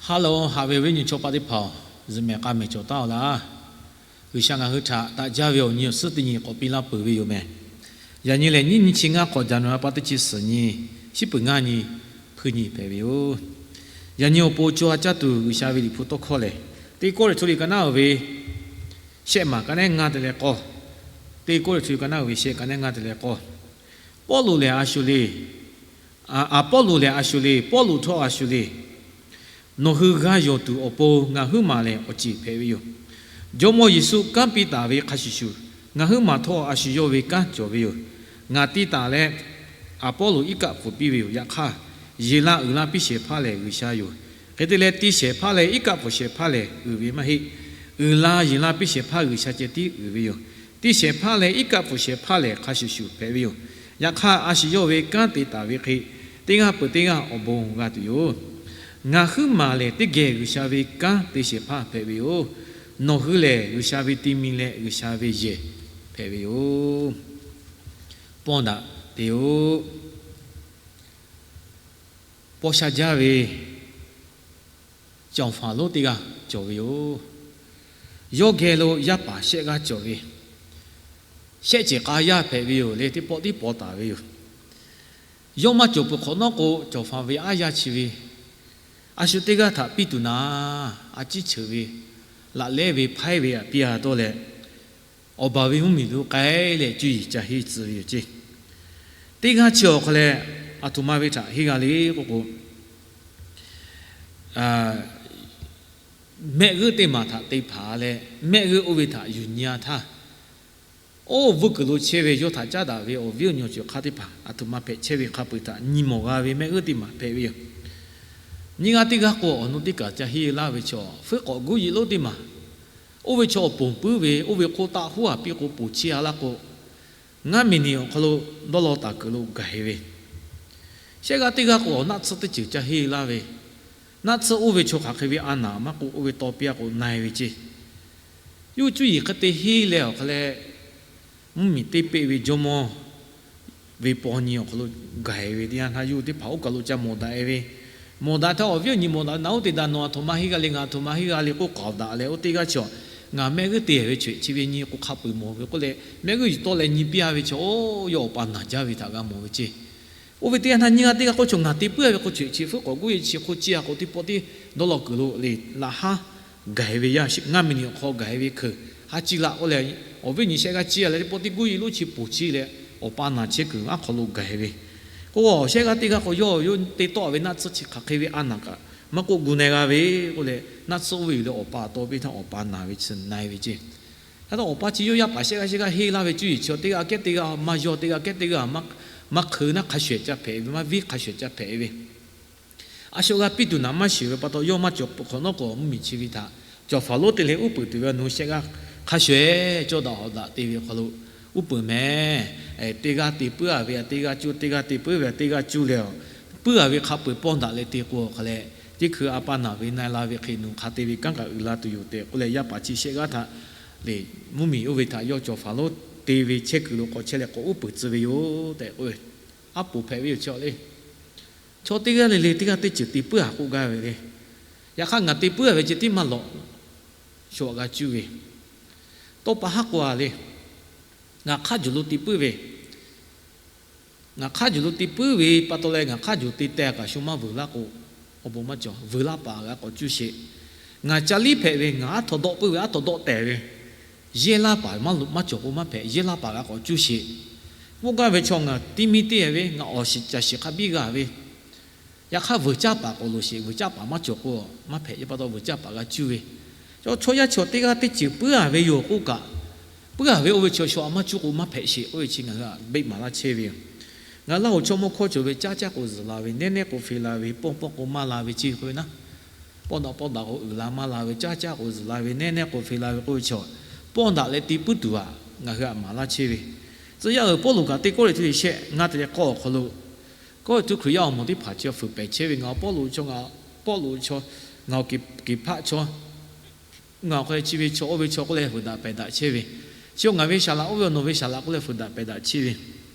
Hello, haꞈ ve awˬ viˉ nyi chaw paˆ teˇ hpaˍ-oˬ, zuhꞈ mehˍ k'a mehˍ cawˬ taˉ-oˬ laˇ. G'uiˬsha ngaˬ hui htaꞈ daꞈ jaˇ ve awˬ nyi awˬ suhˉ teˇ nyi k'awꞈ piˇ laˇ peuˬ ve yoˬ mehˍ. Yaꞈ nyi lehˬ, nyiˇ nyi chi ngaˇ k'awꞈ January pa teˇ chi suhˍ nyi, shiˉ peuˬ ngaˇ nyi, hpui nyi hpehꞈ ve yoˬ. Yaꞈ nyi awˬ pon co ha caˇ tuˬ G'uiˬsha ve Liꞈ hpu tawˇ hkawˇ lehˬ, Teˇ Kawˇrenˍhtuˆ liꞈ ka naˉ uiˍ ve shehˆ maˬ ka neˉ ngaˇ te leh k'awˇ, Teˇ Kawˇrenˍhtuˆ liꞈ ka naˉ uiˍ ve shehˆ ka neˉ ngaˇ te leh k'awˇ, Pawˇluꞈ lehˬ a shuˍ le, Aˍpawˇluꞈ lehˬ a shuˍ le, Pawˇluꞈ htawˇ a shuˍ le, nawˬ hui g'a yonˍ tuˬ awˬ pon ngaˬ huiˉ maˬ lehˬ awˬ ceˬ hpehꞈ ve yoˬ. Jawˇmawˇ Yeˍsuˆ kanˉ piˇ taˍ ve hk'a shuˍ shuˍ, ngaˬ huiˉ maˬ htawˇ a shu yawˇ ve kanˉ cawˬ ve yoˬ. Ngaˬ te taˍ leh, Aˍpawˇluꞈ iˉ kaˆ pfuhˍ piˇ ve yoˬ. Yaꞈ hk'aˇ, yeˬ la uiˍ la piˇ shehˍ hpaˇ lehˬ G'uiˬsha yoˬ. Hk'e te leh, te shehˍ hpaˇ leh iˉ kaˆ pfuhˍ shehˍ hpaˇ lehˬ uiˍ ve maˇ heˆ. Uiˍ la yeˬ la piˇ shehˍ hpaˇ G'uiˬsha ceh tiˉ uiˍ ve yoˬ. Te shehˍ hpaˇ leh iˉ kaˆ pfuhˍ shehˍ hpaˇ lehˬ hk'a shuˍ shuˍ hpehꞈ ve yoˬ. Yaꞈ hk'aˇ, a shu yawˇ ve kanˉ te taˍ ve hk'e, teˇ g'aˇ peuˬ teˇ g'aˇ awˬ bon g'a tuˬ yoˬ. Ngaˬ huiˉ maˬ lehˬ teˇ geh G'uiˬsha ve kanˉ te shehˍ hpaˇ hpehꞈ ve yoˬ. Nawˬ hui lehˬ G'uiˬsha ve te mi leh G'uiˬsha ve yehˬ hpehꞈ ve yoˬ. Pawˇ daꞈ te-oˬ. Paw sha jaˇ ve cawˬ faˍ lonˉ teˇ g'aˇ cawˬ ve yoˬ. Yawˇ geh lo yaˇ paˍ shehˆ g'aˇ cawˬ ve, shehˆ cehˬ k'a yaˇ hpehꞈ ve yoˬ le. Teˇ pawˆ tiˉ paw taˍ ve yoˬ. Yawˇ maˇ cawˬ peuˬ hk'awꞈ nawˉ k'o, cawˬ faˍ ve aˉ yaˇ chi ve a shu teˇ g'aˇ htaꞈ piˇ tuˬ naˍ, a ciˉ cheuˬ ve, laꞈ lehˉ ve hpaiˉ ve aꞈ piˇ-a dawˇ leh, awˬ baˬ ve mvuhˇmiˬ lo k'ai leh cuˇ yiˍ ca henˇ tcuh ve yoˬ ceˇ. Teˇ g'aˇ chi awˬ hk'aw leh, aˬ htoꞈ ma ve htaꞈ henˇ g'a le k'oˆ k'o, mehˆ g'euˆ teˇ maˬ htaꞈ te hpanˍ leh, mehˆ g'euˆ oˇ ve htaꞈ yuˬ nyi-a htaˇ, oˇ vuiˇ kuiˬ lo chehˇ ve yawˇ htaꞈ caˉ daꞈ ve awˬ viˉ awˬ nyi awˬ ceuˬ hk'aˇ teˇ hpaˍ aˬ htoꞈ ma hpehꞈ chehˇ ve hk'a peu-eˬ htaꞈ nyi mawˬ g'a ve mehˆ g'euˆ teˇ maˬ hpehꞈ ve yoˬ. Nyiˇ g'aˇ teˇ g'aˇ k'o, awˬ nu teˇ kaˬ ca henˇ laˇ ve chaw, fuiˉ k'awꞈ guˇ yiˍ lonˉ teˇ maˬ, oˇ ve chaw awˬ ponˬ puiˉ ve, oˇ ve hk'oˆ taˆ huˉ-a piˇ k'o ponˬ chehˇ-a laˇ k'o, ngaˇ miˬ niˬ awˬ hk'aw lo dawˇ law taˍ kuiˬ lo gaˬ-e ve, shehˆ g'aˇ teˇ g'aˇ k'o, awˬ naˆ tsuhˇ teˇ ceuˬ ca henˇ laˇ ve, naˆ tsuhˇ oˇ ve chaw hk'aˬ hk'e ve a naˍ maˇ k'oˆ, oˇ ve taw piˇ-a k'o na-e ve ceˇ. Yawˇ cuˇ yiˍ hk'e te henˇ leh awˬ hk'aw leh, mvuhˇmiˬ teˇ peˆ ve jawˇmawˇ ve paw nyi awˬ hk'aw lo gaˬ-e ve teˇ yanˇ htaˇ, yawˇ teˇ hpaˍ oˇ kaˬ lo ca mawˬ daꞈ-e ve, mawˬ daꞈ htaˇ awˬ viˉ awˬ nyi mawˬ daꞈ ve, naˬ oˇ te daꞈ, nawˬ aˬ htoꞈ ma henˇ g'a le, ngaˬ aˬ htoꞈ ma henˇ g'a le k'oˆ k'awꞈ daꞈ leh, oˇ teˇ g'aˇ chi, ngaˬ mehˆ g'euˆ te-e ve chaweh chi ve nyi k'o hk'a peu-eˬ mawˬ ve k'oˆ leh, mehˆ g'euˆ yuˬ tawˆ leh nyi piˇ-a ve chaw, oˇ yawˇ awˬ pa naˬ jaˇ ve htaꞈ g'a mawˬ ve ceˇ. Oˇ ve teˇ yanˇ htaˇ nyiˇ g'aˇ teˇ g'aˇ k'oˆ chaw ngaˬ te puiˉ-a ve k'o, chaweh chi fuiˉ k'awꞈ guˇ yiˍ chi hk'oˆ ciˇ-a k'o, teˇ pawˆ tiˉ dawˇ law kuiˬ lo le laꞈ haˉ gaˬ-e ve yaˇ, ngaˇ miˬ niˬ awˬ hk'aw gaˬ-e ve hkeuꞈ haˉ ciˇ laꞈ k'oˆ leh, awˬ viˉ awˬ nyi shehˆ g'aˇ ciˇ-a leh teˇ pawˆ tiˉ guˇ yiˍ lonˉ chi ponˬ ciˇ leh, awˬ pa naˬ chehˇ kuiˬ aˉ hk'aw lo gaˬ-e ve. K'o, shehˆ g'aˇ teˇ g'aˇ k'o, yawˇ yawˇ te tawˆ ve naˆ tsuhˇ chi hk'aˬ hk'e ve a naˍ kaꞈ maˇ k'oˆ gu na-e g'a ve k'oˆ leh, naˆ tsuhˇ oˇ ve yuˬ leh awˬ pa taw piˇ htaˇ awˬ pa naˬ ve chi na-e ve ceˇ. Hk'e te awˬ pa chi yawˇ yaˇ paˍ shehˆ g'aˇ shehˆ g'aˇ henˇ laˇ ve cuˇ yiˍ chi teˇ g'aˇ kehˉ teˇ g'aˇ maˇ yawˇ, teˇ g'aˇ kehˉ teˇ g'aˇ maˇ hk'eun naˉ hk'a shuˍ ehˍ ca hpehꞈ ve, maˇ viˉ hk'a shuˍ ehˍ ca hpehꞈ ve, a shu g'a piˇ tuˬ naˍ maˇ shiˍ ve pa taw, yawˇ maˇ cawˬ peuˬ hk'awꞈ nawˉ k'o, mvuhˇmiˬ chi ve htaꞈ cawˬ faˍ lonˉ te leh uˉ peunˍ tuˬ ve awˬ nu shehˆ g'aˇ hk'a shuˍ ehˍ cawˇ daꞈ hawꞈ daꞈ te ve hk'aw lo uˉ peunˍ mehˍ. Teˇ g'aˇ te puiˉ-a ve, teˇ g'aˇ cuˇ, teˇ g'aˇ te puiˉ ve, teˇ g'aˇ cuˇ leh, puiˉ-a ve hk'a peu-eˬ pawˇ daꞈ leh te k'o hk'a leh, teˇ hkui a pa naˬ ve na-e la ve hk'e nawˬ hk'a te ve kanˉ kaꞈ uiˍ la tuˬ yoˬ tehꞈ k'oˆ leh, yaˇ paˍ chi shehˆ g'aˇ htaꞈ le mvuhˇmiˬ oˇ ve htaꞈ yawˇ cawˬ faˍ lonˉ te ve chehˇ kuiˬ lo k'awꞈ chehˇ leh k'awꞈ uˉ peunˍ tcuh ve yoˬ tehꞈ k'oˆ ve, aˉ poˍ hpehꞈ ve yoˬ chi le. Chaw teˇ g'aˇ le le teˇ g'aˇ teˇ ceuˬ te puiˉ-a k'oˆ gaˇ ve le. Yaꞈ hk'aˇ ngaˬ te puiˉ-a ve ceh tiˉ maˇ lawꞈ, shu-a g'a cuˇ ve, tawˇ pa haˉ k'oˆ-a le. Ngaˬ hk'aˇ juˬ lo te puiˉ ve, ngaˬ hk'aˇ juˬ lo te puiˉ ve pa taw leh, ngaˬ hk'aˇ juˬ te teh kaꞈ shu maˇ vuiˬ laˇ k'o, awˬ bon maˇ cawˬ. Vuiˬ laˇ paˍ g'a k'awꞈ cuˇ sheˍ. Ngaˬ ca liˇ hpehꞈ ve, ngaˬ aˉ htaw dawˆ puiˉ ve, aˉ htaw dawˆ tehˬ ve, yehˇ laˇ paˍ maˇ cawˬ k'o maˇ hpehꞈ, yehˇ laˇ paˍ g'a k'awꞈ cuˇ sheˍ. K'oˆ gaˇ ve chaw ngaˬ tiˇ miˇ te ve, ngaˬ awˬ shiˍ caˬ shiˍ hk'a biˇ g'a ve, yaꞈ hk'aˇ vuiˬ caˇ paˍ k'awꞈ loˍ sheˍ, vuiˬ caˇ paˍ maˇ cawˬ k'o maˇ hpehꞈ. Yaꞈ pa taw vuiˬ caˇ paˍ g'a cuˇ ve, chaw yaˇ chaw teˇ g'aˇ teˇ ceuˬ puiˉ-a ve yoˬ k'oˆ kaꞈ, puiˉ-a ve oˇ ve chaw shu-a maˇ cuˇ k'o maˇ hpehꞈ sheˍ k'oˆ ve chi ngaˬ hui htaꞈ beˆ maˍ laˇ chehˇ ve yoˬ. Ngaˬ Laˇ huˍ chaw mawˇ hkawˇ cawˬ ve caˇ caˇ k'o zuhˬ la ve, nehˉ nehˉ k'o fe la ve, pawˇ pawˇ k'o maˇ la ve ceˇ k'oˆ ve naˉ, pawˇ daꞈ pawˇ daꞈ k'o uiˍ la maˇ la ve, caˇ caˇ k'o zuhˬ la ve, nehˉ nehˉ k'o fe la ve k'oˆ ve chaw, pawˇ daꞈ leh te puiˉ tuˬ htaꞈ ngaˬ hui htaꞈ maˍ laˇ chehˇ ve. Tcuh yaˇ uiˍ Pawˇluꞈ kaꞈ Teˇ Kawˇrenˍhtuˆ liꞈ shehˆ ngaˇ te leh k'awˇ awˬ hk'aw lo, Kawˇrenˍhtuˆ Hkriꞈ yaˇ awˬ moˍ teˇ hpaˍ chi fuiˍ pehˍ chehˇ ve, ngaˬ Pawˇluꞈ chaw, ngaˬ Kehˬ hpaˆ chaw, ngaˬ awˬ hk'aw leh chi ve chaw oˇ ve chaw k'oˆ leh fuiˍ daꞈ pehˬ daꞈ chehˇ ve, chi ngaˬ ve saˍ laꞈ oˇ ve awˬ nawˬ ve saˍ laꞈ k'oˆ leh fuiˍ daꞈ pehˬ daꞈ chehˇ ve,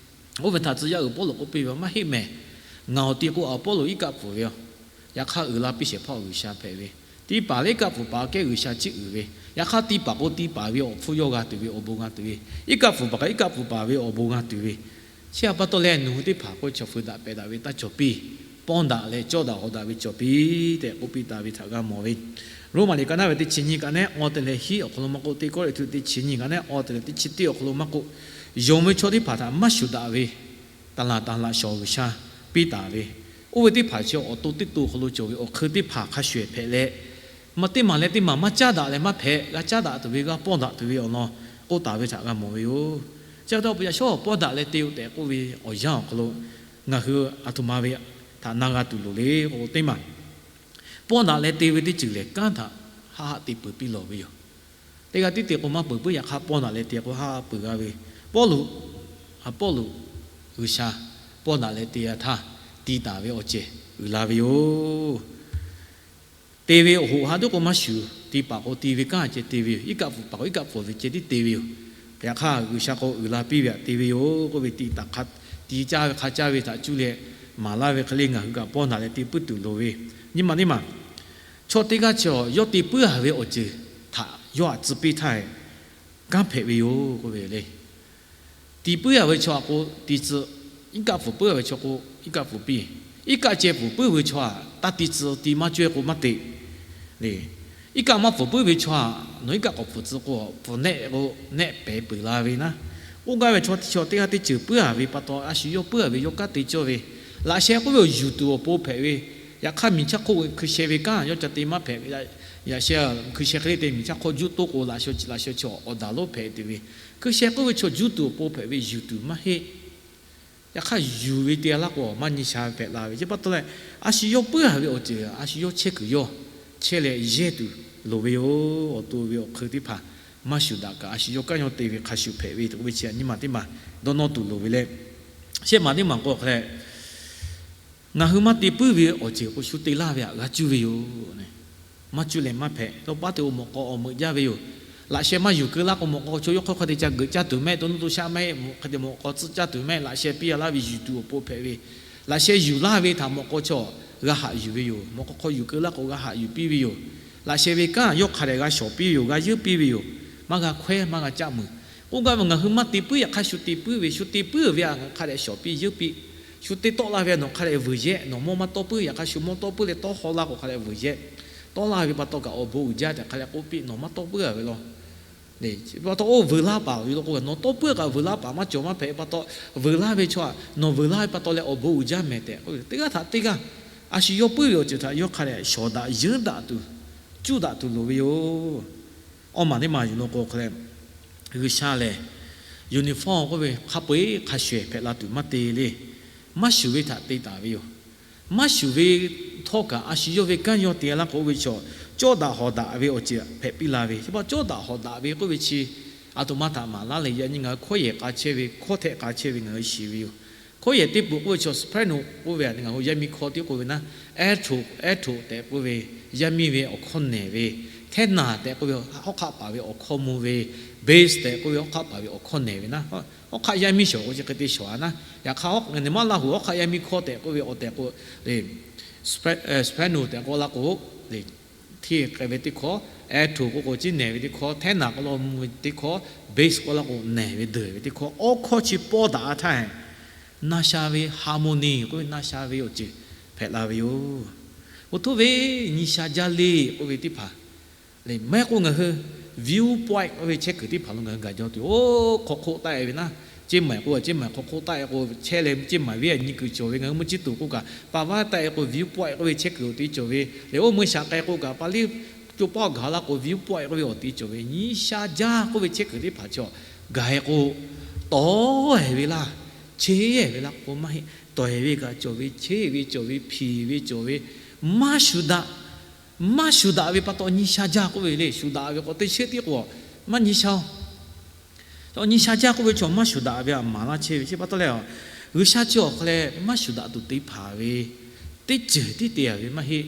oˇ ve htaꞈ tcuh yaˇ uiˍ Pawˇluꞈ k'oˆ piˇ ve, maˇ heˆ mehˍ. Ngaˬ awˬ ti k'o Apawˇluꞈ iˉ kaˆ pfuhˍ ve yoˬ. Yaꞈ hk'aˇ, uiˍ la piˇ shehˍ hpaˇ G'uiˬsha hpehꞈ ve, tiˇ paˍ leh iˉ kaˆ pfuhˍ paˍ aꞈ kehˉ G'uiˬsha chiˇ uiˍ ve, yaꞈ hk'aˇ tiˇ paˍ k'o tiˇ paˍ ve awˬ hpfuhˇ yawˇ g'a tuˬ ve awˬ bon g'a tuˬ ve, iˉ kaˆ pfuhˍ paˍ kaꞈ iˉ kaˆ pfuhˍ paˍ ve awˬ bon g'a tuˬ ve, chi htaꞈ pa taw leh nawˬ hui teˇ hpaˍ k'o chaw fuiˍ daꞈ pehˬ daꞈ ve taˇ cawˬ piˇ, pawˇ daꞈ leh cawˇ daꞈ hawˍ daꞈ ve cawˬ piˇ tehꞈ k'oˆ piˇ taˍ ve htaꞈ g'a mawˬ ve. Roˉmaꞈ liꞈ ka naˉ ve teˇ chi nyiˇ kaꞈ nehˉ awˇ te leh hiˉ awˬ hk'aw lo maˇ k'oˆ, teˇ kawˉ leh tuˬ teˇ chi nyiˇ kaꞈ nehˉ awˇ te leh teˇ chi teˇ awˬ hk'aw lo maˇ k'oˆ, yonˍ ve chaw teˇ hpaˍ htaꞈ maˇ shuˍ daꞈ ve taˍ laˬ taˍ laꞈ shawˍ G'uiˬsha piˇ taˍ ve, oˇ ve teˇ hpaˍ chi awˬ to teˇ to awˬ hk'aw lo cawˬ ve awˬ hk'eun teˇ hpaˍ hk'a shuˍ ehˍ hpehꞈ leh, maˇ teˇ maˬ leh teˇ maˬ maˇ caˉ daꞈ leh maˇ hpehꞈ, g'a caˉ daꞈ tuˬ ve g'a pawˇ daꞈ tuˬ ve awˬ lawn k'oˆ taˍ ve htaꞈ g'a mawˬ ve yoˬ. Chi pa taw yaꞈ shawˉ pawˇ daꞈ leh te-o tehꞈ k'oˆ ve awˬ yanˇ awˬ hk'aw lo ngaˬ hui aˬ htoꞈ ma ve htaꞈ na g'a tuˬ loˍ le k'o, teˇ maˬ pawˇ daꞈ leh te ve teˇ ceuˬ lehˬ kanˉ htaꞈ haˆ haˆ te peuˬ piˇ lawˬ ve yoˬ. Teˇ g'aˇ tiˉ te k'o maˇ peuˬ puiˉ, yaꞈ hk'aˇ pawˇ daꞈ leh te k'o haˆ haˆ peuˬ g'a ve. Pawˇluꞈ, Pawˇluꞈ G'uiˬsha pawˇ daꞈ leh te g'a htaˇ, tiˇ taˍ ve awˬ ceuˬ uiˍ la ve yoˬ. Te ve awˬ hoꞈ haˉ duˉ k'o maˇ shuˍ, tiˇ paˍ k'o tiˇ ve kanˉ ceh te ve yoˬ. Iˉ kaˆ pfuhˍ paˍ k'o iˉ kaˆ pfuhˍ ve ceh tiˉ te ve yoˬ. Yaꞈ hk'aˇ G'uiˬsha k'o uiˍ la piˇ ve htaꞈ te ve yoˬ k'oˆ ve, tiꞈ taˍ hk'a, tiꞈ caˇ ve hk'a caˇ ve htaꞈ cuˇ leh maˍ laˇ ve hk'e le, ngaˬ hui kaꞈ pawˇ daꞈ leh te puiˉ tuˬ loˍ ve. Nyi ma teˇ maˬ, chaw teˇ g'aˇ chi yawˇ te puiˉ a ve awˬ ceuˬ htaꞈ yawˇ htaꞈ tcuh piˇ htaˇ, kanˉ hpehꞈ ve yoˬ k'oˆ ve le. Tiꞈ puiˉ a ve chaw htaꞈ k'o tiꞈ tcuh, iˉ kaˆ pfuhˍ puiˉ a ve chaw k'o iˉ kaˆ pfuhˍ piˇ, iˉ kaˆ ceh pfuhˍ puiˉ ve chaw htaꞈ taˇ tiꞈ tcuh, tiꞈ maˇ cawehˇ k'o maˇ te le. Iˉ kaˆ maˇ pfuhˍ puiˉ ve chaw htaꞈ nawˬ iˉ kaˆ k'awꞈ pfuhˍ tcuh k'o, pfuhˍ nehˆ k'o nehˆ pehˍ peuˬ la ve naˉ. K'oˆ gaˇ ve chaw teˇ chaw teˇ g'aˇ teˇ ceuˬ puiˉ a ve pa taw, a shu yawˇ puiˉ a ve yawˇ kanˉ te cawˇ ve, laꞈ sheh k'oˆ ve awˬ yuˬ tuˬ awˬ pon hpehꞈ ve, yaꞈ hk'aˇ miˬ chaˇ hk'oˆ hkui sheh ve kanˉ yawˇ ca te maˇ hpehꞈ ve. Yaꞈ sheh hkui sheh hk'e le te miˬ chaˇ hk'oˆ juˇ toˆ k'o laꞈ sheh chi laꞈ sheh chi awˬ daꞈ lonˉ hpehꞈ tuˬ ve, hkui sheh k'oˆ ve chaw juˇ tuˬ awˬ pon hpehꞈ ve yuˬ tuˬ maˇ heˆ. Yaꞈ hk'aˇ yuˬ ve te laˇ k'o maˇ nyi sha hpehꞈ la ve. Chi pa taw leh, a shu yawˇ puiˉ a ve awˬ ceuˬ a shu yawˇ chehˇ kuiˬ yawˇ chehˇ leh yehˇ tuˬ loˍ ve yoˬ. Awˬ to ve awˬ hk'eun teˇ hpaˍ maˇ shuˍ daꞈ kaꞈ a shu yawˇ kanˉ yawˇ te ve hk'a shuˍ hpehꞈ ve tehꞈ k'oˆ ve chi nyi ma teˇ maˬ dawˇ nawˇ tuˬ loˍ ve leh, shehˆ maˬ teˇ maˬ k'o hk'a leh, ngaˬ hui maˇ te puiˉ ve awˬ ceuˬ k'o shu te laˇ ve htaꞈ g'a cuˇ ve yoˬ. Maˇ cuˇ leh maˇ hpehꞈ. Tawˇ paˉ te k'o mawꞈ k'aw awˬ meuꞈ jaˇ ve yoˬ. Laꞈ sheh maˇ yuˬ keu laˇ k'o mawꞈ k'aw chaw yawˇ hk'aw hk'a te ca geuꞈ caˇ tuˬ mehˆ, to nuˇ to shaˆ mehˆ, hk'a te mawꞈ k'aw tcuhˆ caˇ tuˬ mehˆ, laꞈ sheh piˇ a laˇ ve yuˬ tuˬ awˬ pon hpehꞈ ve. Laꞈ sheh yuˬ laˇ ve htaꞈ mawꞈ k'aw chaw g'a haꞈ yuˬ ve yoˬ. Mawꞈ k'aw hk'aw yuˬ keu laˇ k'o g'a haꞈ yuˬ piˇ ve yoˬ. Laꞈ sheh ve kanˉ yawˇ hk'a dehꞈ g'a shawˍ piˇ ve yoˬ, g'a yeuˉ piˇ ve yoˬ. Maˇ g'a hkawehˇ, maˇ g'a caˆ muiˬ. K'oˆ gaˇ ve ngaˬ hui maˇ te puiˉ, yaꞈ hk'aˇ shu te puiˉ ve, shu te puiˉ ve htaꞈ ngaˬ hk'a dehꞈ shawˍ piˇ yeuˉ piˇ. Shu te tawˆ la ve htaꞈ nawˬ hk'a dehꞈ vuiˬ yehˇ. Nawˬ mawˇ maˇ tawˇ puiˉ, yaꞈ hk'aˇ shu mawˇ tawˇ puiˉ leh tawˇ haw laˇ k'o hk'a dehꞈ vuiˬ yehˇ. Tawˆ la ve pa taw kaꞈ awˬ bon uiˍ jaˇ tehꞈ hk'a dehꞈ k'oˆ piˇ. Nawˬ maˇ tawˇ puiˉ a ve law. Pa taw oˇ vuiˬ laˇ paˍ ve law k'o, nawˬ tawˇ puiˉ kaꞈ vuiˬ laˇ paˍ maˇ cawˬ maˇ hpehꞈ pa taw, vuiˬ laˇ ve chaw htaꞈ nawˬ vuiˬ laˇ ve pa taw leh awˬ bon uiˍ jaˇ mehˍ tehꞈ k'oˆ ve, teˇ g'aˇ htaꞈ teˇ g'aˇ a shu yawˇ puiˉ ve awˬ ceuˬ htaꞈ yawˇ hk'a dehꞈ shawˍ daꞈ yeuˉ daꞈ tuˬ, cuˇ daꞈ tuˬ loˍ ve yoˬ. Awˇ maˬ teˇ maˬ yuˬ law k'o hk'a leh, G'uiˬsha lehˬ uniform k'oˆ ve hk'a peu-eˬ hk'a shuˍ hpehꞈ la tuˬ maˇ te le. Maˇ shuˍ ve htaꞈ te taˍ ve yoˬ. Maˇ shuˍ ve htawˇ kaꞈ a shu yawˇ ve kanˉ yawˇ te laˇ k'o oˇ ve chaw cawˇ daꞈ hawˍ daꞈ ve awˬ ceuˬ hpehꞈ piˇ la ve. Chi pa taw cawˇ daꞈ hawˍ daꞈ ve k'oˆ ve chi aˬ htoꞈ ma htaꞈ maˍ laˇ leh, yaꞈ nyi ngaˬ hui hkawˇ yehˬ k'a chehˇ ve, hkawˇ htehꞈ k'a chehˇ ve ngaˬ hui shiˍ ve yoˬ. Hkawˇ yehˬ teˇ peuˬ k'oˆ ve chaw soprano k'oˆ ve htaꞈ ngaˬ hui yaˇ miˇ hkawˇ tiˉ k'oˆ ve naˉ, alto, alto tehꞈ k'oˆ ve yaˇ miˇ ve awˬ hkawˇ nehˬ ve, tenor tehꞈ k'oˆ ve hawˉ hk'aˆ paˍ ve awˬ hkawˇ mvuh ve, bass tehꞈ k'oˆ ve hawˉ hk'aˆ paˍ ve awˬ hkawˇ nehˬ ve naˉ. Hawˉ hk'aˆ yaˇ miˇ shawˍ k'o chi hk'e te shawˍ a naˉ. Yaꞈ hk'aˇ, nehˬ maˇ Laˇ huˍ hawˉ hk'aˆ yaˇ miˇ hkawˇ tehꞈ k'oˆ ve awˬ tehꞈ k'o, soprano tehꞈ k'oˆ laˇ k'o, hteˇ k'ai ve teˇ hkawˇ, alto k'oˆ k'o ciˉ nehˬ ve teˇ hkawˇ, tenor k'oˆ laˇ k'o mvuh ve teˇ hkawˇ, bass k'oˆ laˇ k'o nehˬ ve deuˬ ve teˇ hkawˇ, awˬ hkawˇ chi pawˇ daꞈ a htaˇ, na sha ve harmony k'oˆ ve na sha ve awˬ ceuˬ hpehꞈ la ve yoˬ. Oˇ htoˇ ve nyi sha jaˇ le k'oˆ ve teˇ hpaˍ, maˇ heˆ k'o ngaˬ hui view point k'oˆ ve chehˇ kuiˬ teˇ hpaˍ lo ngaˬ hui gaˬ jaw tuˬ, oˇ hk'aw hk'oˆ taˆ e ve naˉ, ceˇ maiˍ k'o a ceˇ maiˍ hk'aw hk'oˆ taˆ e k'o chehˇ leh ceˇ maiˍ viˉ a nyi kuiˬ cawˬ ve, ngaˬ hui mvuhˇ ciˉ tuˬ k'oˆ kaꞈ pa vaˉ taˆ e k'o view point k'oˆ ve chehˇ kuiˬ awˬ te cawˬ ve le. Oˇ meuˇ shaꞈ k'ai k'o kaꞈ pa liˇ coˇ paˉ gaˬ laˇ k'o view point k'oˆ ve awˬ te cawˬ ve. Nyi sha jaˇ k'oˆ ve chehˇ kuiˬ teˇ hpaˍ chaw gaˬ e k'o, tawˍ e ve laˇ, cheˇ e ve laˇ k'o maˇ heˆ. Tawˍ e ve kaꞈ cawˬ ve, cheˇ ve cawˬ ve, hpiˍ ve cawˬ ve, maˇ shuˍ daꞈ. Maˇ shuˍ daꞈ ve pa taw nyi sha jaˇ k'oˆ ve le. Shuˍ daꞈ ve k'o teˇ sheˉ tiˉ k'o maˇ nyi sha-oˬ. Nyi sha jaˇ k'oˆ ve chaw maˇ shuˍ daꞈ ve htaꞈ maˍ laˇ chehˇ ve chi pa taw leh, G'uiˬsha chi awˬ hk'aw leh maˇ shuˍ daꞈ tuˬ te hpanˍ ve teˇ ceuˬ tiˉ te a ve maˇ heˆ.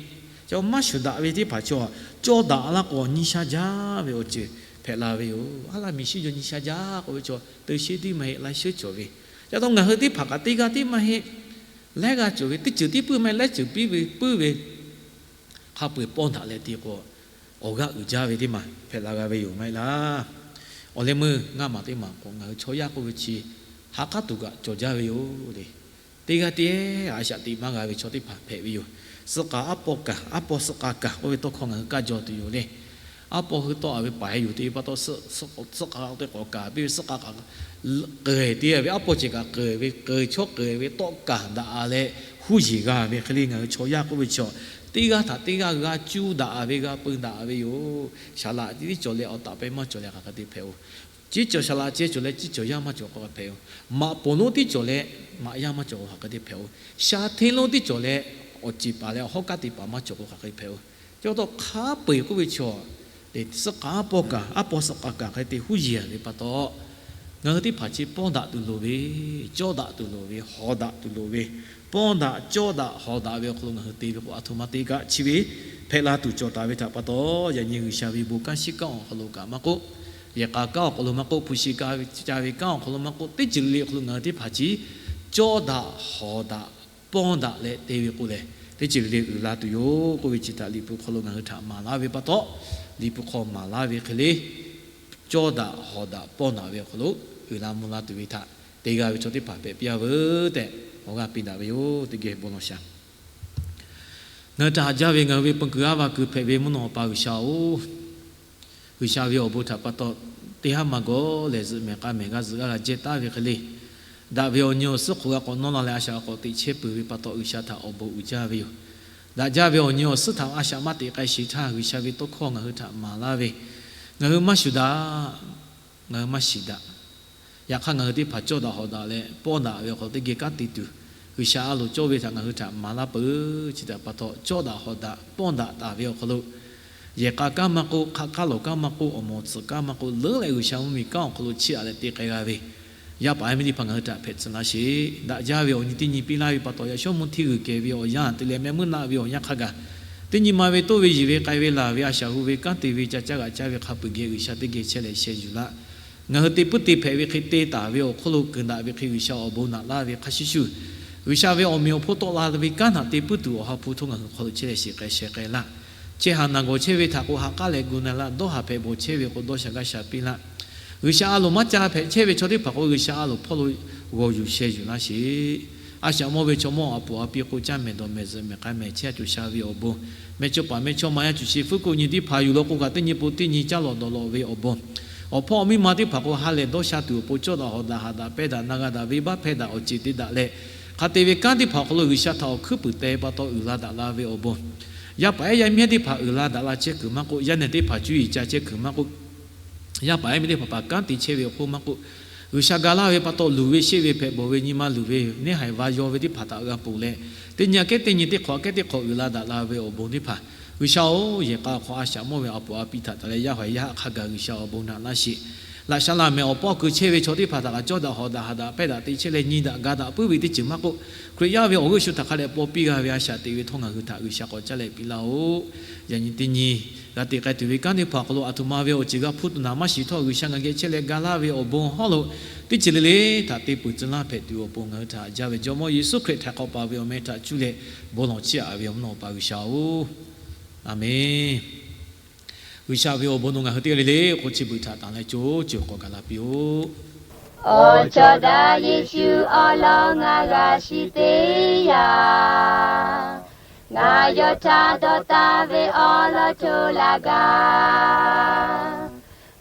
Chaw maˇ shuˍ daꞈ ve teˇ hpaˍ chaw cawˇ daꞈ laˇ k'o nyi sha jaˇ ve awˬ ceuˬ hpehꞈ la ve yoˬ. Aˉ laˇ miˬ shiˉ jaw nyi sha jaˇ k'oˆ ve chaw teˇ sheˉ tiˉ maˇ heˆ, laiˉ sheˉ cawˬ ve. Ca taw ngaˬ hui teˇ hpaˍ kaꞈ teˇ g'aˇ tiˉ maˇ heˆ. Laiˉ g'aˇ cawˬ ve teˇ ceuˬ tiˉ puiˉ maˇ heˆ, laiˉ ceuˬ piˇ ve puiˉ ve hk'a peu-eˬ pawˇ daꞈ leh te k'o, awˬ g'aˇ uiˍ jaˇ ve teˇ maˬ hpehꞈ la g'a ve yoˬ maˇ heˆ laˇ. Awˬ leh meuˇ ngaˇ maˬ teˇ maˬ k'o, ngaˬ hui chaw yaˇ k'oˆ ve chi ha k'aˉ tuˬ kaꞈ cawˬ jaˇ ve yoˬ le. Teˇ g'aˇ teˇ g'aˇ a shaꞈ teꞈ maˇ g'a ve chaw teˇ hpaˍ hpehꞈ ve yoˬ. Suh k'aˍ aˉ pawˇ kaˍ, aˉ pawˇ suh k'aˍ kaˍ k'oˆ ve tawˇ hkawˇ ngaˬ hui kaˇ jaw tuˬ yoˬ le. Aˉ pawˇ hui tawˆ-a ve paˍ heh yuˬ te ve pa taw, suh k'aˍ te k'awꞈ kaˍ piˇ ve, suh k'aˍ k'aꞈ k'ehˬ te ve, aˉ pawˇ ceuˬ kaꞈ k'ehˬ ve, k'ehˬ chawˇ k'ehˬ ve tawˆ kaˍ daꞈ-a leh huˉ yeˬ g'a ve hk'e le, ngaˬ hui chaw yaˇ k'oˆ ve chi, teˇ g'aˇ htaꞈ teˇ g'aˇ g'a cuˇ daꞈ-a ve, g'a peu daꞈ-a ve yoˬ. Saˍ laꞈ tiˉ cawˬ leh awˬ taˍ pehˇ maˇ cawˬ leh hk'aˬ hk'e te hpehꞈ-oˬ. Ciˉ cawˬ saˍ laꞈ ceh cawˬ leh ciˉ cawˬ yaˇ maˇ cawˬ k'o hk'aˬ hpehꞈ-oˬ. Maꞈ poˍ lonˉ tiˉ cawˬ leh maꞈ yaˇ maˇ cawˬ k'o hk'aˬ hk'e te hpehꞈ-oˬ. Sha hteˇ lonˉ tiˉ cawˬ leh awˬ ceˬ paˍ leh awˬ hawˉ kaˉ te paˍ maˇ cawˬ k'o hk'aˬ hk'e hpehꞈ-oˬ. Chi pa taw hk'a peu-eˬ k'oˆ ve chi, suh k'aˍ aˉ pawˇ kaˍ, aˉ pawˇ suh k'aˍ kaˍ hk'e te huˉ yeˬ ve pa taw, ngaˬ hui teˇ hpaˍ chi pawˇ daꞈ tuˬ loˍ ve, cawˇ daꞈ tuˬ loˍ ve, hawˍ daꞈ tuˬ loˍ ve, pawˇ daꞈ cawˇ daꞈ hawˍ daꞈ ve awˬ hk'aw lo ngaˬ hui te ve k'o, a htoꞈ ma te kaꞈ chi ve hpehꞈ la tuˬ cawˬ taˍ ve htaꞈ pa taw, yaꞈ nyi G'uiˬsha ve bon kanˉ shiˉ kanˉ awˬ hk'aw lo kaꞈ maˇ k'oˆ, yehˬ k'a kanˉ awˬ hk'aw lo maˇ k'oˆ, hpu shi ka ca ve kanˉ awˬ hk'aw lo maˇ k'oˆ, teˇ ceuˬ le le awˬ hk'aw lo ngaˬ hui teˇ hpaˍ chi cawˇ daꞈ hawˍ daꞈ pawˇ daꞈ leh te ve k'o lehˬ, teˇ ceuˬ le le uiˍ la tuˬ yoˬ k'oˆ ve chi htaꞈ Liꞈ hpu hk'aw lo ngaˬ hui htaꞈ maˍ laˇ ve pa taw, Liꞈ hpu hk'aw maˍ laˇ ve hk'e le, cawˇ daꞈ hawˍ daꞈ pawˇ daꞈ ve awˬ hk'aw lo uiˍ la mvuh la tuˬ ve htaꞈ te g'a ve chaw teˇ hpaˍ hpehꞈ piˇ-a veuˬ tehꞈ awˬ g'aˇ piˇ daꞈ ve yoˬ. Teˇ geh bon lawˬ shaˍ. Ngaˬ hui htaꞈ haꞈ jaˇ ve ngaˬ hui ve peu kuiˬ aˉ va kuiˬ hpehꞈ ve mvuhˇ naw awˬ pa G'uiˬsha-oˬ, G'uiˬsha ve awˬ bon htaꞈ pa taw, teˇ haˉ maˇ gawˬ lehˬ zuhꞈ mehˍ k'a mehˍ g'a zuhꞈ g'a g'a jehˇ taˉ ve hk'e le, daꞈ ve awˬ nyi awˬ suhˉ hk'oꞈ g'a k'awꞈ nawˇ la leh a shaꞈ k'awꞈ teꞈ chehˇ peuˬ ve pa taw, G'uiˬsha htaꞈ awˬ bon uiˍ jaˇ ve yoˬ. Daꞈ jaˇ ve awˬ nyi awˬ suhˉ htaꞈ a shaꞈ maˇ teꞈ k'ai sheˍ htaˇ, G'uiˬsha ve tawˇ hkawˇ ngaˬ hui htaꞈ maˍ laˇ ve, ngaˬ hui maˇ shuˍ daꞈ, ngaˬ hui maˇ shiˍ daꞈ. Yaꞈ hk'aˇ, ngaˬ hui teˇ hpaˍ cawˇ daꞈ hawˍ daꞈ leh pawˇ daꞈ ve awˬ hk'aw lo teˇ geh kanˉ te tuˬ, G'uiˬsha a loˍ cawˇ ve htaꞈ ngaˬ hui htaꞈ maˍ laˇ peuˬ. Chi htaꞈ pa taw, cawˇ daꞈ hawˍ daꞈ pawˇ daꞈ taˍ ve awˬ hk'aw lo, yehˬ k'a kanˉ maˇ k'oˆ, hk'aˆ kanˉ lawˬ kanˉ maˇ k'oˆ, awˬ moˍ tsuhꞈ kanˉ maˇ k'oˆ, leuˉ leh G'uiˬsha mvuhˇmiˬ kanˉ awˬ hk'aw lo chiˇ aꞈ leh te k'ai g'a ve yaˇ paˍ yaˇ miˇ teˇ hpaˍ ngaˬ hui htaꞈ hpehꞈ tcuh laˇ sheˍ. Daꞈ jaˇ ve awˬ nyi teˇ nyi piˇ laˇ ve pa taw, yaꞈ shawˉ mvuhˇ hteˇ g'uiˬ kehˬ ve awˬ yanˇ te leh meh meuˇ naˆ ve awˬ yanˇ hk'a gaˬ, teˇ nyi ma ve toˇ ve yiˬ ve k'ai ve laˬ ve a shaꞈ hu ve kanˉ te ve ca caˇ g'aꞈ caˇ ve hk'a peu-eˬ geh G'uiˬsha teˇ geh chehˇ leh sheh yuˬ laˇ. Ngaˬ hui te puiˉ te hpehꞈ ve hk'e te taˍ ve awˬ hk'oˆ lo keunˍ daꞈ ve hk'e G'uiˬsha awˬ bon naꞈ laˇ ve hk'a shuˍ shuˍ, G'uiˬsha ve awˬ meꞈ awˬ hponˇ tawˆ la ve kanˉ htaꞈ te puiˉ tuˬ awˬ ha hpu htaˇ ngaˬ hui hk'aw lo chehˇ leh shiˍ k'ai sheh k'ai laˇ. Chehˇ haˍ naˬ gawˬ chehˇ ve htaꞈ k'o ha k'aˉ leh gu na laˇ. Dawˇ haˍ hpehꞈ bawˬ chehˇ ve k'o dawˇ sha gaˇ sha piˇ laˇ. G'uiˬsha a loˍ maˇ ca hpehꞈ chehˇ ve chaw teˇ hpaˍ k'o G'uiˬsha a loˍ hpawˇ lo g'awˬ yuˬ sheh yuˬ laˇ sheˍ. A shaꞈ mawˇ ve chaw mawˇ a poˍ a pi k'o caˇ mehˍ dawˬ mehˍ zuhꞈ mehˍ k'ai mehˍ chehˇ a cuˬ sha ve awˬ bon, meh cawˇ paˍ meh cawˇ ma yaˇ cuˬ shi fuˉ k'oˆ nyi teˇ hpaˍ yuˬ law k'o kaꞈ teˇ nyi po teˇ nyi caˇ lawˬ dawˬ lawˬ ve awˬ bon, awˬ hpawˇ awˬ miˇ ma teˇ hpaˍ k'o ha lehˬ dawˇ sha tuˬ awˬ pon cawˇ daꞈ hawˍ daꞈ haꞈ daꞈ pehˇ daꞈ na g'a daꞈ venˇbaˆ hpehˇ daꞈ awˬ ceˬ te daꞈ leh, hk'a te ve kanˉ teˇ hpaˍ awˬ hk'aw lo G'uiˬsha htaꞈ awˬ hkuiˉ puiˍ te pa taw uiˍ la daꞈ la ve awˬ bon, yaˇ paˍ ehˉ yaˇ miˇ ehˉ teˇ hpaˍ uiˍ la daꞈ la chehˇ kuiˬ maˇ k'oˆ, yaˇ nehˬ teˇ hpaˍ cuˇ yiˍ ca chehˇ kuiˬ maˇ k'oˆ, yaˇ paˍ ehˉ miˇ teˇ hpaˍ hpaˍ kanˉ te chehˇ ve awˬ hk'oˆ maˇ k'oˆ, G'uiˬsha ga laˇ ve pa taw luˬ ve sheˆ ve hpehꞈ bawˬ ve nyi ma luˬ ve neˇ haiˬ va yaw ve teˇ hpaˍ htaꞈ g'a ponˬ leh, teˇ nyi aꞈ kehˉ teˇ nyi teˇ hk'awꞈ aꞈ kehˉ teˇ hk'awꞈ uiˍ la daꞈ la ve awˬ bon teˇ hpaˍ, G'uiˬsha-oˬ, yehˬ k'a hk'aw a shaꞈ mawˇ ve a poˍ a pi htaꞈ taˍ leh yaˇ haiˬ yaˇ haˆ hk'a gaˬ G'uiˬsha awˬ bon naꞈ laˇ sheˍ. Laꞈ sha laꞈ mehˍ awˬ pawˆ keu chehˇ ve chaw teˇ hpaˍ htaꞈ kaꞈ cawˇ daꞈ hawˍ daꞈ haꞈ daꞈ pehˇ daꞈ te chehˇ leh nyi daꞈ ga daꞈ puiˉ ve teˇ ceuˬ maˇ k'oˆ, Hkriꞈ yaˇ ve awˬ g'euˆ shu htaꞈ hk'a dehꞈ paw piˇ g'a ve a shaꞈ teꞈ ve htawˇ ngaˬ hui htaꞈ G'uiˬsha k'awꞈ caˇ leh piˇ laˇ-oˆ. Yaꞈ nyi teˇ nyi g'a te k'ai tuˬ ve kanˉ teˇ hpaˍ awˬ hk'aw lo a htoꞈ ma ve awˬ ceuˬ g'a hpuˇ tuˬ naˍ maˇ shiˍ htawˇ, G'uiˬsha ngaˬ geh chehˇ leh ga laˇ ve awˬ bon hawˉ lo teˇ ceuˬ le le htaꞈ te peuˬ tcuh laˇ hpehꞈ tuˬ awˬ pon ngaˬ hui htaꞈ jaˇ ve Jawˇmawˇ Yeˍsuˆ Hkriꞈ htaiˍ hk'awꞈ paˍ ve awˬ meh htaꞈ cuˇ leh bon lawˬ chiˇ aꞈ ve awˬ mvuhˇ naw awˬ pa G'uiˬsha-oˬ, Aˍmenˍ. G'uiˬsha ve awˬ bon nawˬ ngaˬ hui teˇ g'aˇ le le k'o chi beuꞈ htaꞈ tanˬ leh co ceuˬ k'awꞈ gaˬ la piˇ-oˆ. Awˬ cawˬ daꞈ Yeˍsuˆ awˬ lawn ngaˬ g'a shiˍ teˇ yanˇ, ngaˬ yawˇ htaꞈ dawˇ taˍ ve awˬ lawn co laˬ gaˇ.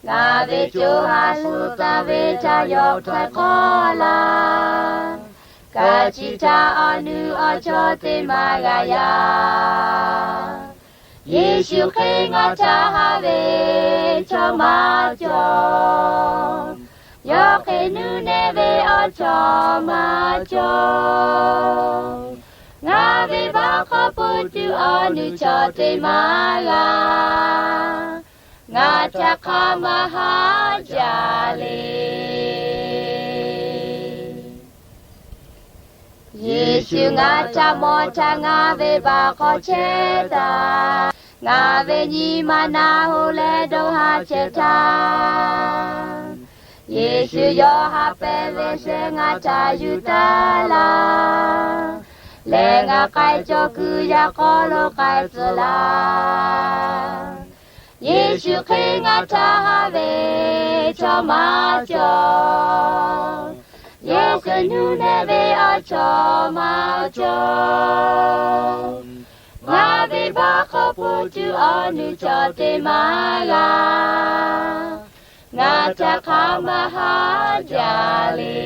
Ngaˬ ve co ha shu taˍ ve htaꞈ yawˇ htaiˍ hk'awꞈ laˇ. Ka ciˇ htaˇ awˬ nu awˬ chawˇ teˇ maˬ g'a yaˇ. Yeˍsuˆ Hkriꞈ ngaˬ htaꞈ haꞈ ve chaw maˇ cawˬ. Yawˇ hk'e nuˇ nehˬ ve awˬ chawˇ maˇ cawˬ. Ngaˬ ve baˆ hk'aw pui tuˬ awˬ nu chaw teˇ maˬ g'a. Ngaˬ htaꞈ hk'aˬ maˇ haꞈ jaˇ le. Yeˍsuˆ ngaˬ htaꞈ mawˬ htaˇ ngaˬ ve baˆ hk'aw chehˇ taˍ. Ngaˬ ve nyi ma naˬ hoꞈ leh dawˇ haˍ chehˇ htaˇ, Yeˍsuˆ yawˇ haꞈ pehnˇ ve shehˍ ngaˬ htaꞈ yuˬ taˍ laˇ. Leh ngaˬ k'ai cawˬ kuiˬ yaꞈ k'aw lo k'ai tcuh laˇ. Yeˍsuˆ Hkriꞈ ngaˬ htaꞈ haꞈ ve chaw maˇ cawˬ. Yawˇ hk'e nuˇ nehˬ ve awˬ chawˇ maˇ cawˬ. Ngaˬ ve baˆ hk'aw hpu tuˬ awˬ nuˇ cawˬ teˇ maˇ g'a. Ngaˬ htaꞈ hk'aˬ maˇ haˉ jaˇ le.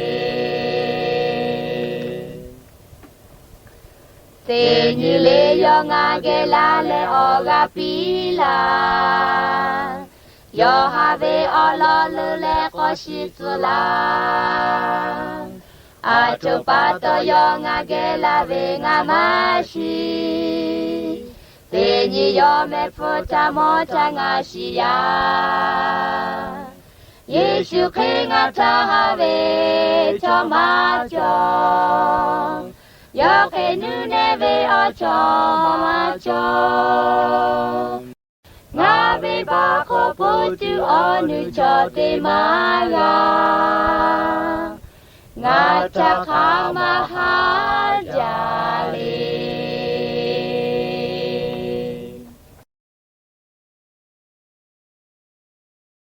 Teˇ nyi le yawˇ ngaˬ geh laˇ leh awˬ g'aˇ piˇ laˇ. Yawˇ haꞈ ve awˬ lawn lo leh k'awꞈ shiˍ tcuh laˇ. Aˬ htoꞈ pa taw yawˇ ngaˬ geh laˇ ve ngaˬ maˇ shiˍ. Teˇ nyi yawˇ mehˆ hpu htaꞈ mawˇ htaꞈ ngaˬ shiˍ yaˇ. Yeˍsuˆ Hkriꞈ ngaˬ htaꞈ haꞈ ve chaw maˇ cawˬ. Yawˇ hk'e nuˇ nehˬ ve awˬ chawˇ maˇ cawˬ. Ngaˬ ve baˆ hk'aw hpu tuˬ awˬ nuˇ cawˬ teˇ maˇ g'a. Ngaˬ htaꞈ hk'aˬ maˇ